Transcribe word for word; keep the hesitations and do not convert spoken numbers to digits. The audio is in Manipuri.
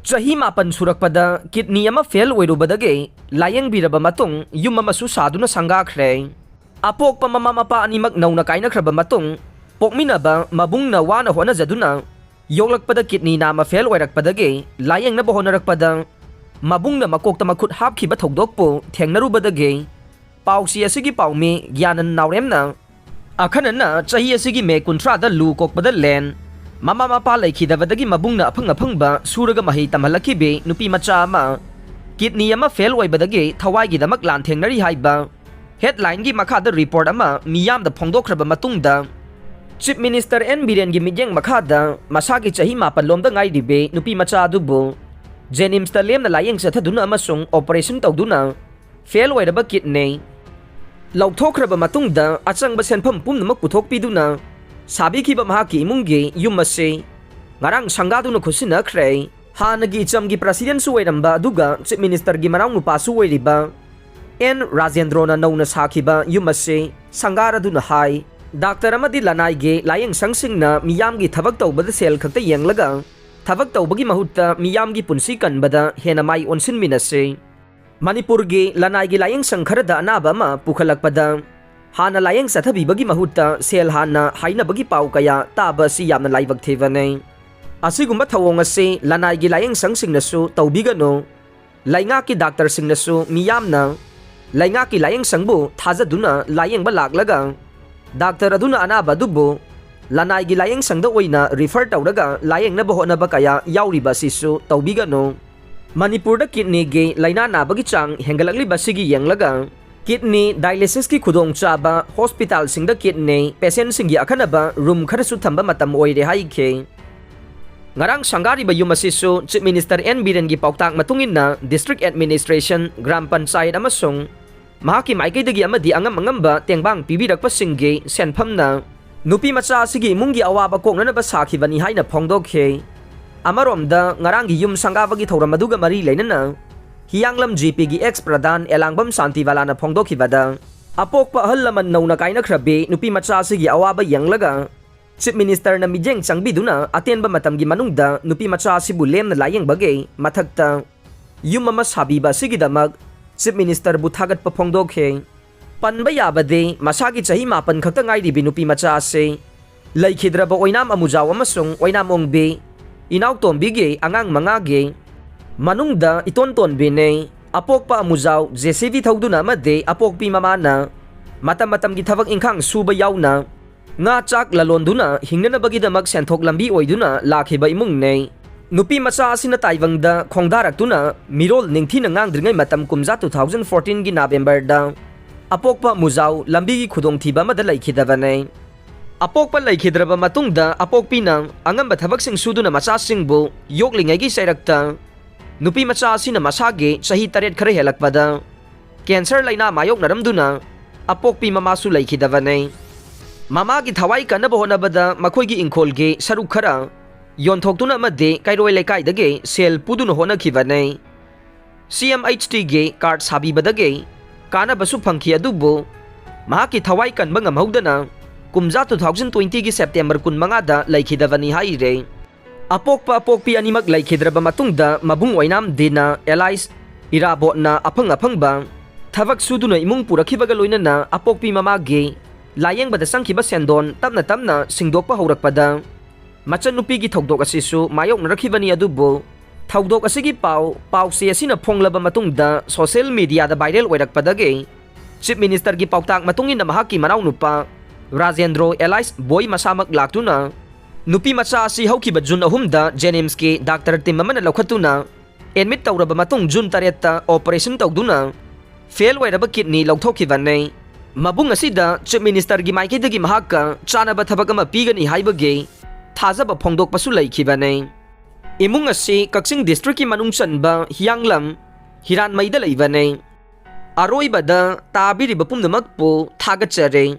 ꯆꯍꯤ ꯃꯥꯄꯟ ꯁꯨꯔꯛꯄꯗ ꯀꯤꯗꯅꯤ ꯑꯃ ꯐꯦꯜ ꯑꯣꯏꯔꯨꯕꯗꯒꯤ ꯂꯥꯌꯦꯡꯕꯤꯔꯕ ꯃꯇꯨꯡ ꯌꯨꯝ ꯑꯃꯁꯨ ꯁꯥꯗꯨꯅ ꯁꯪꯒꯥꯈ꯭ꯔꯦ꯫ ꯑꯄꯣꯛꯄ ꯃꯃꯥ ꯃꯄꯥ ꯑꯅꯤꯃꯛ ꯅꯧꯅ ꯀꯥꯏꯅꯈ꯭ꯔꯕ ꯃꯇꯨꯡ ꯄꯣꯛꯃꯤꯟꯅꯕ ꯃꯕꯨꯡꯅ ꯋꯥꯅ ꯍꯣꯠꯅꯖꯗꯨꯅ ꯌꯣꯛꯂꯛꯄꯗ ꯀꯤꯗꯅꯤ ꯅꯥꯝꯃ ꯐꯦꯜ ꯑꯣꯏꯔꯛꯄꯗꯒꯤ ꯂꯥꯌꯦꯡꯅꯕ ꯍꯣꯠꯅꯔꯛꯄꯗ ꯃꯕꯨꯡꯅ ꯃꯀꯣꯛꯇ ꯃꯈꯨꯠ ꯍꯥꯞꯈꯤꯕ ꯊꯧꯗꯣꯛꯄꯨ ꯊꯦꯡꯅꯔꯨꯕꯗꯒꯤ ꯄꯥꯎꯆꯦ ꯑꯁꯤꯒꯤ ꯄꯥꯎꯃꯤ ꯒ꯭ꯌꯥꯅꯟ ꯅꯥꯎꯔꯦꯝꯅ ꯑꯈꯟꯅꯅ ꯆꯍꯤ ꯑꯁꯤꯒꯤ ꯃꯦ ꯀꯨꯟꯊ꯭ꯔꯥꯗ ꯂꯨ ꯀꯣꯛꯄꯗ ꯂꯦꯟ ꯃꯃꯥ ꯃꯄꯥ ꯂꯩꯈꯤꯗꯕꯗꯒꯤ ꯃꯕꯨꯡꯅ ꯑꯐꯪ ꯑꯐꯪꯕ ꯁꯨꯔꯒ ꯃꯍꯩ ꯇꯝꯍꯜꯂꯛꯈꯤꯕꯤ ꯅꯨꯄꯤ ꯃꯆꯥ ꯑꯃ ꯀꯤꯗꯅꯤ ꯑꯃ ꯐꯦꯜ ꯑꯣꯏꯕꯗꯒꯤ ꯊꯋꯥꯏꯒꯤꯗꯃꯛ ꯂꯥꯟꯊꯦꯡꯅꯔꯤ ꯍꯥꯏꯕ ꯍꯦꯗꯂꯥꯏꯟꯒꯤ ꯃꯈꯥꯗ ꯔꯤꯄꯣꯔꯠ ꯑꯃ ꯃꯤꯌꯥꯝꯗ ꯐꯣꯡꯗꯣꯛꯈ꯭ꯔꯕ ꯃꯇꯨꯡꯗ ꯆꯤꯐ ꯃꯤꯅꯤꯁꯇꯔ ꯑꯦꯟ ꯕꯤꯔꯦꯟꯒꯤ ꯃꯤꯠꯌꯦꯡ ꯃꯈꯥꯗ ꯃꯁꯥꯒꯤ ꯆꯍꯤ ꯃꯥꯄꯟ ꯂꯣꯝꯗ ꯉꯥꯏꯔꯤꯕꯤ ꯅꯨꯄꯤ ꯃꯆꯥ ꯑꯗꯨꯕꯨ ꯖꯦꯅꯤꯝꯁꯇ ꯂꯦꯝꯅ ꯂꯥꯌꯦꯡ ꯆꯠꯊꯗꯨꯅ ꯑꯃꯁꯨꯡ ꯑꯣꯄꯔꯦꯁꯟ ꯇꯧꯗꯨꯅ ꯐꯦꯜ ꯑꯣꯏꯔꯕ ꯀꯤꯗꯅꯤ ꯂꯧꯊꯣꯛꯈ꯭ꯔꯕ ꯃꯇꯨꯡꯗ ꯑꯆꯪꯕ ꯁꯦꯟꯐꯝ ꯄꯨꯝꯅꯃꯛ ꯄꯨꯊꯣꯛꯄꯤꯗꯨꯅ ꯁꯥꯕꯤꯈꯤꯕ ꯃꯍꯥꯛꯀꯤ ꯏꯃꯨꯡꯒꯤ ꯌꯨꯝ ꯑꯁꯤ ꯉꯔꯥꯡ ꯁꯪꯒꯥꯗꯨꯅ ꯈꯨꯠꯁꯤꯟꯅꯈ꯭ꯔꯦ꯫ ꯍꯥꯟꯅꯒꯤ ꯏꯆꯝꯒꯤ ꯄ꯭ꯔꯁꯤꯗꯦꯟꯁꯨ ꯑꯣꯏꯔꯝꯕ ꯑꯗꯨꯒ ꯆꯤꯐ ꯃꯤꯅꯤꯁꯇꯔꯒꯤ ꯃꯅꯥꯎꯅꯨꯄꯥꯁꯨ ꯑꯣꯏꯔꯤꯕ ꯑꯦꯟ ꯔꯥꯖꯦꯟꯗ꯭ꯔꯣꯅ ꯅꯧꯅ ꯁꯥꯈꯤꯕ ꯌꯨꯝ ꯑꯁꯤ ꯁꯪꯒꯥꯔꯗꯨꯅ ꯍꯥꯏ, ꯗꯥꯛꯇꯔ ꯑꯃꯗꯤ ꯂꯅꯥꯏꯒꯤ ꯂꯥꯌꯦꯡꯁꯪꯁꯤꯡꯅ ꯃꯤꯌꯥꯝꯒꯤ ꯊꯕꯛ ꯇꯧꯕꯗ ꯁꯦꯜ ꯈꯛꯇ ꯌꯦꯡꯂꯒ ꯊꯕꯛ ꯇꯧꯕꯒꯤ ꯃꯍꯨꯠꯇ ꯃꯤꯌꯥꯝꯒꯤ ꯄꯨꯟꯁꯤ ꯀꯟꯕꯗ ꯍꯦꯟꯅ ꯃꯥꯏ ꯑꯣꯟꯁꯤꯟꯃꯤꯟꯅꯁꯤ꯫ ꯃꯅꯤꯄꯨꯔꯒꯤ ꯂꯅꯥꯏꯒꯤ ꯂꯥꯌꯦꯡꯁꯪ ꯈꯔꯗ ꯑꯅꯥꯕ ꯑꯃ ꯄꯨꯈꯠꯂꯛꯄꯗ ꯍꯥꯟꯅ ꯂꯥꯌꯦꯡ ꯆꯠꯊꯕꯤꯕꯒꯤ ꯃꯍꯨꯠꯇ ꯁꯦꯜ ꯍꯥꯟꯅ ꯍꯥꯏꯅꯕꯒꯤ ꯄꯥꯎ ꯀꯌꯥ ꯇꯥꯕ ꯑꯁꯤ ꯌꯥꯝꯅ ꯂꯥꯏꯕꯛ ꯊꯤꯕꯅꯤ꯫ ꯑꯁꯤꯒꯨꯝꯕ ꯊꯧꯑꯣꯡ ꯑꯁꯤ ꯂꯅꯥꯏꯒꯤ ꯂꯥꯌꯦꯡꯁꯪꯁꯤꯡꯅꯁꯨ ꯇꯧꯕꯤꯒꯅꯨ꯫ ꯂꯩꯉꯥꯛꯀꯤ ꯗꯥꯛꯇꯔꯁꯤꯡꯅꯁꯨ ꯃꯤꯌꯥꯝꯅ ꯂꯩꯉꯥꯛꯀꯤ ꯂꯥꯌꯦꯡꯁꯪꯕꯨ ꯊꯥꯖꯗꯨꯅ ꯂꯥꯌꯦꯡꯕ ꯂꯥꯛꯂꯒ ꯗꯥꯛꯇꯔ ꯑꯗꯨꯅ ꯑꯅꯥꯕ ꯑꯗꯨꯕꯨ ꯂꯅꯥꯏꯒꯤ ꯂꯥꯌꯦꯡꯁꯪꯗ ꯑꯣꯏꯅ ꯔꯤꯐꯔ ꯇꯧꯔꯒ ꯂꯥꯌꯦꯡꯅꯕ ꯍꯣꯠꯅꯕ ꯀꯌꯥ ꯌꯥꯎꯔꯤꯕ ꯑꯁꯤꯁꯨ ꯇꯧꯕꯤꯒꯅꯨ꯫ ꯃꯅꯤꯄꯨꯔꯗ ꯀꯤꯗꯅꯤꯒꯤ ꯂꯥꯏꯅꯥ ꯅꯥꯕꯒꯤ ꯆꯥꯡ ꯍꯦꯟꯒꯠꯂꯛꯂꯤꯕ ꯑꯁꯤꯒꯤ ꯌꯦꯡꯂꯒ ꯀꯤꯗꯅꯤ ꯗꯥꯏꯂꯤꯁꯤꯁꯀꯤ ꯈꯨꯗꯣꯡꯆꯥꯕ ꯍꯣꯁꯄꯤꯇꯥꯜꯁꯤꯡꯗ ꯀꯤꯗꯅꯤ ꯄꯦꯁꯦꯟꯁꯤꯡꯒꯤ ꯑꯈꯟꯅꯕ ꯔꯨꯝ ꯈꯔꯁꯨ ꯊꯝꯕ ꯃꯇꯝ ꯑꯣꯏꯔꯦ ꯍꯥꯏꯈꯤ꯫ ꯉꯔꯥꯡ ꯁꯪꯒꯥꯔꯤꯕ ꯌꯨꯝ ꯑꯁꯤꯁꯨ ꯆꯤꯐ ꯃꯤꯅꯤꯁꯇꯔ ꯑꯦꯟ ꯕꯤꯔꯦꯟꯒꯤ ꯄꯥꯎꯇꯥꯛ ꯃꯇꯨꯡ ꯏꯟꯅ ꯗꯤꯁꯇ꯭ꯔꯤꯛ ꯑꯦꯗꯃꯤꯅꯤꯁꯇ꯭ꯔꯦꯁꯟ, ꯒ꯭ꯔꯥꯝ ꯄꯟꯆꯥꯌꯠ ꯑꯃꯁꯨꯡ ꯃꯍꯥꯛꯀꯤ ꯃꯥꯏꯀꯩꯗꯒꯤ ꯑꯃꯗꯤ ꯑꯉꯝ ꯑꯉꯝꯕ ꯇꯦꯡꯕꯥꯡ ꯄꯤꯕꯤꯔꯛꯄꯁꯤꯡꯒꯤ ꯁꯦꯟꯐꯝꯅ ꯅꯨꯄꯤ ꯃꯆꯥ ꯑꯁꯤꯒꯤ ꯏꯃꯨꯡꯒꯤ ꯑꯋꯥꯕ ꯀꯣꯛꯅꯅꯕ ꯁꯥꯈꯤꯕꯅꯤ ꯍꯥꯏꯅ ꯐꯣꯡꯗꯣꯛꯈꯤ꯫ ꯑꯃꯔꯣꯝꯗ ꯉꯔꯥꯡꯒꯤ ꯌꯨꯝ ꯁꯪꯒꯥꯕꯒꯤ ꯊꯧꯔꯝ ꯑꯗꯨꯒ ꯃꯔꯤ ꯂꯩꯅꯅ ꯍꯤꯌꯥꯡꯂꯝ ꯖꯤ ꯄꯤꯒꯤ ꯑꯦꯛꯁ ꯄ꯭ꯔꯙꯥꯟ ꯑꯦꯂꯥꯡꯕꯝ ꯁꯥꯟꯇꯤꯕꯥꯂꯥꯅ ꯐꯣꯡꯗꯣꯛꯈꯤꯕꯗ ꯑꯄꯣꯛꯄ ꯑꯍꯜ ꯂꯃꯟ ꯅꯧꯅ ꯀꯥꯏꯅꯈ꯭ꯔꯕꯤ ꯅꯨꯄꯤ ꯃꯆꯥ ꯑꯁꯤꯒꯤ ꯑꯋꯥꯕ ꯌꯦꯡꯂꯒ Chief Ministerꯅ ꯃꯤꯠꯌꯦꯡ ꯆꯪꯕꯤꯗꯨꯅ ꯑꯇꯦꯟꯕ ꯃꯇꯝꯒꯤ ꯃꯅꯨꯡꯗ ꯅꯨꯄꯤ ꯃꯆꯥ ꯑꯁꯤꯕꯨ ꯂꯦꯝꯅ ꯂꯥꯌꯦꯡꯕꯒꯤ ꯃꯊꯛꯇ ꯌꯨꯝ ꯑꯃ ꯁꯥꯕꯤꯕ ꯑꯁꯤꯒꯤꯗꯃꯛ Chief Ministerꯕꯨ ꯊꯥꯒꯠꯄ ꯐꯣꯡꯗꯣꯛꯈꯤ꯫ ꯄꯟꯕ ꯌꯥꯕꯗꯤ ꯃꯁꯥꯒꯤ ꯆꯍꯤ ꯃꯥꯄꯟ ꯈꯛꯇ ꯉꯥꯏꯔꯤꯕꯤ ꯅꯨꯄꯤ ꯃꯆꯥ ꯑꯁꯤ ꯂꯩꯈꯤꯗ꯭ꯔꯕ ꯑꯣꯏꯅꯥꯝ ꯑꯃꯨꯖꯥꯎ ꯑꯃꯁꯨꯡ ꯑꯣꯏꯅꯥꯝ ꯑꯣꯡꯕꯤ ꯏꯅꯥꯎꯇꯣꯝꯕꯤꯒꯤ ꯑꯉꯥꯡ ꯃꯉꯥꯒꯤ ꯃꯅꯨꯡꯗ ꯏꯇꯣꯟ ꯇꯣꯟꯕꯤꯅꯤ꯫ ꯑꯄꯣꯛꯄ ꯑꯃꯨꯖꯥꯎ JCB ꯊꯧꯗꯨꯅ ꯑꯃꯗꯤ ꯑꯄꯣꯛꯄꯤ ꯃꯃꯥꯅ ꯃꯇꯝ ꯃꯇꯝꯒꯤ ꯊꯕꯛ ꯏꯪꯈꯥꯡ ꯁꯨꯕ ꯌꯥꯎꯅ ꯉꯥ ꯆꯥꯛ ꯂꯂꯣꯟꯗꯨꯅ ꯍꯤꯡꯅꯅꯕꯒꯤꯗꯃꯛ ꯁꯦꯟꯊꯣꯛ ꯂꯝꯕꯤ ꯑꯣꯏꯗꯨꯅ ꯂꯥꯛꯈꯤꯕ ꯏꯃꯨꯡꯅꯤ꯫ ꯅꯨꯄꯤ ꯃꯆꯥ ꯑꯁꯤꯅ ꯇꯥꯏꯕꯪꯗ ꯈꯣꯡꯗꯥꯔꯛꯇꯨꯅ ꯃꯤꯔꯣꯜ ꯅꯤꯡꯊꯤꯅ ꯉꯥꯡꯗ꯭ꯔꯤꯉꯩ ꯃꯇꯝ ꯀꯨꯝꯖꯥ two thousand fourteenꯒꯤ Novemberꯗ ꯑꯄꯣꯛꯄ ꯃꯨꯖꯥꯎ ꯂꯝꯕꯤꯒꯤ ꯈꯨꯗꯣꯡꯊꯤꯕ ꯑꯃꯗ ꯂꯩꯈꯤꯗꯕꯅꯤ꯫ ꯑꯄꯣꯛꯄ ꯂꯩꯈꯤꯗ꯭ꯔꯕ ꯃꯇꯨꯡꯗ ꯑꯄꯣꯛꯄꯤꯅ ꯑꯉꯝꯕ ꯊꯕꯛꯁꯤꯡ ꯁꯨꯗꯨꯅ ꯃꯆꯥꯁꯤꯡꯕꯨ ꯌꯣꯛꯂꯤꯉꯩꯒꯤ ꯆꯩꯔꯛꯇ ꯅꯨꯄꯤ ꯃꯆꯥ ꯑꯁꯤꯅ ꯃꯁꯥꯒꯤ ꯆꯍꯤ ꯇꯔꯦꯠ ꯈꯔ ꯍꯦꯜꯂꯛꯄꯗ cancer ꯂꯩꯅꯥ ꯃꯥꯌꯣꯛꯅꯔꯝꯗꯨꯅ ꯑꯄꯣꯛꯄꯤ ꯃꯃꯥꯁꯨ ꯂꯩꯈꯤꯗꯕꯅꯤ꯫ ꯃꯃꯥꯒꯤ ꯊꯋꯥꯏ ꯀꯟꯅꯕ ꯍꯣꯠꯅꯕꯗ ꯃꯈꯣꯏꯒꯤ ꯏꯪꯈꯣꯜꯒꯤ ꯁꯔꯨꯛ ꯈꯔ ꯌꯣꯟꯊꯣꯛꯇꯨꯅ ꯑꯃꯗꯤ ꯀꯩꯔꯣꯏ ꯂꯩꯀꯥꯏꯗꯒꯤ ꯁꯦꯜ ꯄꯨꯗꯨꯅ ꯍꯣꯠꯅꯈꯤꯕꯅꯤ꯫ CMHTꯒꯤ card ꯁꯥꯕꯤꯕꯗꯒꯤ ꯀꯥꯟꯅꯕꯁꯨ ꯐꯪꯈꯤ, ꯑꯗꯨꯕꯨ ꯃꯍꯥꯛꯀꯤ ꯊꯋꯥꯏ ꯀꯟꯕ ꯉꯝꯍꯧꯗꯅ ꯀꯨꯝꯖꯥ two thousand twentyꯒꯤ September ꯀꯨꯟꯃꯉꯥꯗ ꯂꯩꯈꯤꯗꯕꯅꯤ ꯍꯥꯏꯔꯦ꯫ ꯑꯄꯣꯛꯄ ꯑꯄꯣꯛꯄꯤ ꯑꯅꯤꯃꯛ ꯂꯩꯈꯤꯗ꯭ꯔꯕ ꯃꯇꯨꯡꯗ ꯃꯕꯨꯡ ꯑꯣꯏꯅꯥꯝ ꯗꯦꯅ alias ꯏꯔꯥꯕꯣꯠꯅ ꯑꯐꯪ ꯑꯐꯪꯕ ꯊꯕꯛ ꯁꯨꯗꯨꯅ ꯏꯃꯨꯡ ꯄꯨꯔꯛꯈꯤꯕꯒ ꯂꯣꯏꯅꯅ ꯑꯄꯣꯛꯄꯤ ꯃꯃꯥꯒꯤ ꯂꯥꯌꯦꯡꯕꯗ ꯆꯪꯈꯤꯕ ꯁꯦꯟꯗꯣꯟ ꯇꯞꯅ ꯇꯞꯅ ꯁꯤꯡꯗꯣꯛꯄ ꯍꯧꯔꯛꯄꯗ ꯃꯆꯟꯅꯨꯄꯤꯒꯤ ꯊꯧꯗꯣꯛ ꯑꯁꯤꯁꯨ ꯃꯥꯌꯣꯛꯅꯔꯛꯈꯤꯕꯅꯤ꯫ ꯑꯗꯨꯕꯨ ꯊꯧꯗꯣꯛ ꯑꯁꯤꯒꯤ ꯄꯥꯎ ꯄꯥꯎꯆꯦ ꯑꯁꯤꯅ ꯐꯣꯡꯂꯕ ꯃꯇꯨꯡꯗ social mediaꯗ viral ꯑꯣꯏꯔꯛꯄꯗꯒꯤ Chief Ministerꯒꯤ ꯄꯥꯎꯇꯥꯛ ꯃꯇꯨꯡ ꯏꯟꯅ ꯃꯍꯥꯛꯀꯤ ꯃꯅꯥꯎꯅꯨꯄꯥ ꯔꯥꯖꯦꯟꯗ꯭ꯔꯣ alias ꯕꯣꯏ ꯃꯁꯥꯃꯛ ꯂꯥꯛꯇꯨꯅ ꯅꯨꯄꯤ ꯃꯆꯥ ꯑꯁꯤ ꯍꯧꯈꯤꯕ June ꯑꯍꯨꯝꯗ JNIMSꯀꯤ doctor team ꯑꯃꯅ ꯂꯧꯈꯠꯇꯨꯅ admit ꯇꯧꯔꯕ ꯃꯇꯨꯡ June ꯇꯔꯦꯠꯇ operation ꯇꯧꯗꯨꯅ fail ꯑꯣꯏꯔꯕ kidney ꯂꯧꯊꯣꯛꯈꯤꯕꯅꯤ꯫ ꯃꯕꯨꯡ ꯑꯁꯤꯗ Chief Ministerꯒꯤ ꯃꯥꯏꯀꯩꯗꯒꯤ ꯃꯍꯥꯛꯀ ꯆꯥꯅꯕ ꯊꯕꯛ ꯑꯃ ꯄꯤꯒꯅꯤ ꯍꯥꯏꯕꯒꯤ ꯊꯥꯖꯕ ꯐꯣꯡꯗꯣꯛꯄꯁꯨ ꯂꯩꯈꯤꯕꯅꯤ꯫ ꯏꯃꯨꯡ ꯑꯁꯤ ꯀꯛꯆꯤꯡ districtꯀꯤ ꯃꯅꯨꯡ ꯆꯟꯕ ꯍꯤꯌꯥꯡꯂꯝ ꯍꯤꯔꯥꯟꯃꯩꯗ ꯂꯩꯕꯅꯤ꯫ ꯑꯔꯣꯏꯕꯗ ꯇꯥꯕꯤꯔꯤꯕ ꯄꯨꯝꯅꯃꯛꯄꯨ ꯊꯥꯒꯠꯆꯔꯤ꯫